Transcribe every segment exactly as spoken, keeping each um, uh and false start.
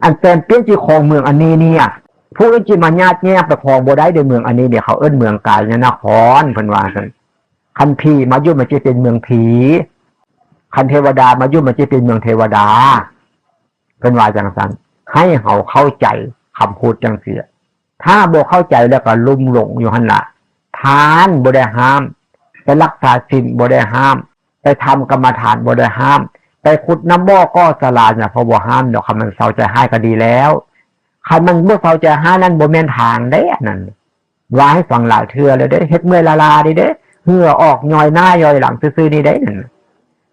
อันแปลนเปลี่ยนที่ของเมืองอันนี้เนี่ย ผู้อื่นที่มาญาติแย่งไปของบ่ได้ในเมืองอันนี้เนี่ย เขาเอิ้นเมืองกายนคร เพิ่นว่าซั่น คันผีมาอยู่มันจะเป็นเมืองผี คันเทวดามาอยู่มันจะเป็นเมืองเทวดา เพิ่นว่าจังซั่น ให้เฮาเข้าใจคำพูดจังซี่ ถ้าบ่เข้าใจแล้วก็ลุ่มหลงอยู่หั่นล่ะ ทานบ่ได้ห้าม ไปรักษาศีลบ่ได้ห้าม ไปทำกรรมฐานบ่ได้ห้าม ไปขุดน้ำบ่อก่อศาลาเนี่ย เพราะบ่ห้ามดอก คันมันเซาใจฮ้ายก็ดีแล้ว คันมันบ่เซาใจฮ้ายนั่นบ่แม่นทางเด้ อันนั้น ว่าให้ฟังหลายเทื่อแล้วเด้ เฮ็ดเมื่อยล้าๆนี่เด้ เหงื่อออกย้อยหน้าย้อยหลังซื่อๆนี่เด้ นั่น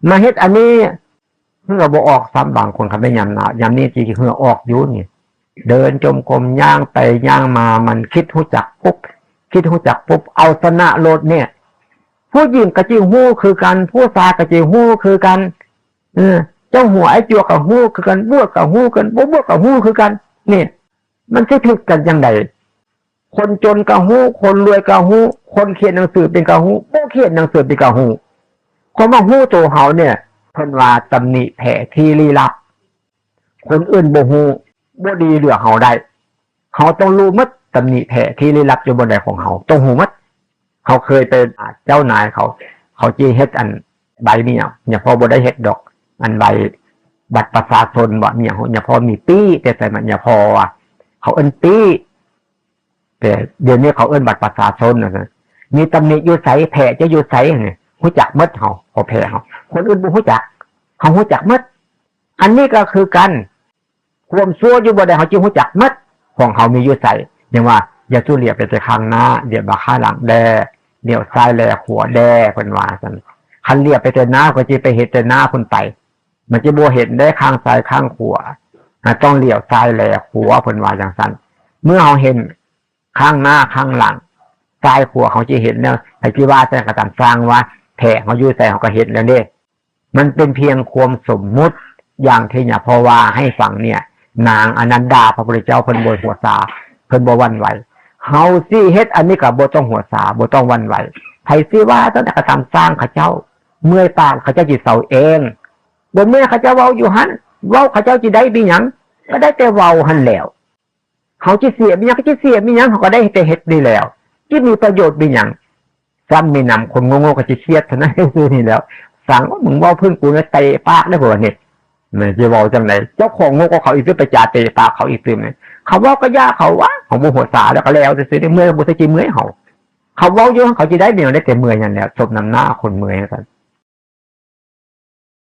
มาเฮ็ดอันนี้ เหงื่อบ่ออกซ้ำ บางคนคันแม่นยามหนาว ยามนี้สิเหงื่อออกอยู่นี่ เดินจงกรม ย่างไปย่างมา มันคิดฮู้จักปุ๊บ คิดฮู้จักปุ๊บ เอาชนะโลดเนี่ย ผู้หญิงก็สิฮู้คือกัน ผู้ชายก็สิฮู้คือกัน เออ เจ้าหัวไอ้จั่วก็ฮู้คือกัน บวชก็ฮู้กัน บ่บวชก็ฮู้คือกัน นี่ มันสิผิดกันจั่งใด คนจนก็ฮู้ คนรวยก็ฮู้ คนเขียนหนังสือเป็นก็ฮู้ บ่เขียนหนังสือเป็นก็ฮู้ คนมาฮู้ตัวเฮาเนี่ย เพิ่นว่าตำหนิแผลที่ลี้ลับ คนอื่นบ่ฮู้ บ่ดีเหลือเฮาได้ เฮาต้องรู้หมด ตำหนิแผลที่ลี้ลับอยู่บ่อนใดของเฮา ต้องฮู้หมด เฮาเคยไปหาเจ้านายเขา เขาสิเฮ็ดอันใบนี่หยัง เนี่ยพ่อบ่ได้เฮ็ดดอก อันใบบัตรประชาชนบ่ เนี่ยเนี่ยพ่อมีปี้ แต่ใส่มันเนี่ยพ่อว่า เขาเอิ้นปี้ แต่เดี๋ยวนี้เขาเอิ้นบัตรประชาชนนะ มีตำหนิอยู่ไส แผลจะอยู่ไสเนี่ย ฮู้จักหมดเฮา พอแผลเฮา คนอื่นบ่ฮู้จัก เฮาฮู้จักหมด อันนี้ก็คือกัน ความชั่วอยู่บ่อนใดเฮาสิฮู้จักหมด ของเฮามีอยู่ไส อย่างว่า อย่าสู่เหลียวไปแต่ข้างหน้า เหลียวมาข้างหลังแด่ เหลียวซ้ายแลขวาแด่ เพิ่นว่าซั่น คันเหลียวไปแต่หน้าก็สิไปเห็นแต่หน้าเพิ่นไป มันสิบ่เห็นได้ข้างซ้ายข้างขวา อ่ะ ต้องเหลียวซ้ายแลขวา เพิ่นว่าจังซั่น เมื่อเฮาเห็นข้างหน้าข้างหลัง ซ้ายขวาเฮาสิเห็นแล้ว ไผสิว่าจั่งใดก็ตาม ซ่างว่า แผลเฮาอยู่ไสเฮาก็เห็นแล้วเด้ มันเป็นเพียงความสมมุติ อย่างที่เนี่ยพ่อว่าให้ฟังเนี่ย นางอนันดา พระพุทธเจ้าเพิ่นบ่หัวซา เพิ่นบ่หวั่นไหว เฮาสิเฮ็ดอันนี้ก็บ่ต้องหัวซา บ่ต้องหวั่นไหว ไผสิว่าจั่งใดก็ตาม ซ่างเขาเจ้า เมื่อยปากเขาเจ้าสิเซาเอง บ่เมื่อยเขาเจ้าเว้าอยู่หั่น เว้าเขาเจ้าสิได้มีหยัง ก็ได้แต่เว้าหั่นแหล้ว เฮาสิเสียมีหยัง ก็สิเสียมีหยัง เฮาก็ได้แต่เฮ็ดนี่แหล้ว สิมีประโยชน์มีหยัง ซ้ำมีนำ คนโง่ๆก็สิเครียดเท่านั้นซื่อๆนี่แหล้ว ซ่างว่า มึงเว้าพื้นกูนะ เตะปากได้บ่เนี่ย มันสิเว้าจั่งใด เจ้าของโง่ก็เขาอีกซื่อ ไปจ๋าเตะปากเขาอีกซื่อ เขาเว้าก็อย่าเขาว่า เขาบ่หัวซาแล้วก็แล้วซื่อๆ เมื่อยบ่สิเมื่อยเฮา เขาเว้าอยู่ เขาสิได้มีหยัง ได้แต่เมื่อยนั่นแหละ สมน้ำหน้าคนเมื่อยว่าซั่น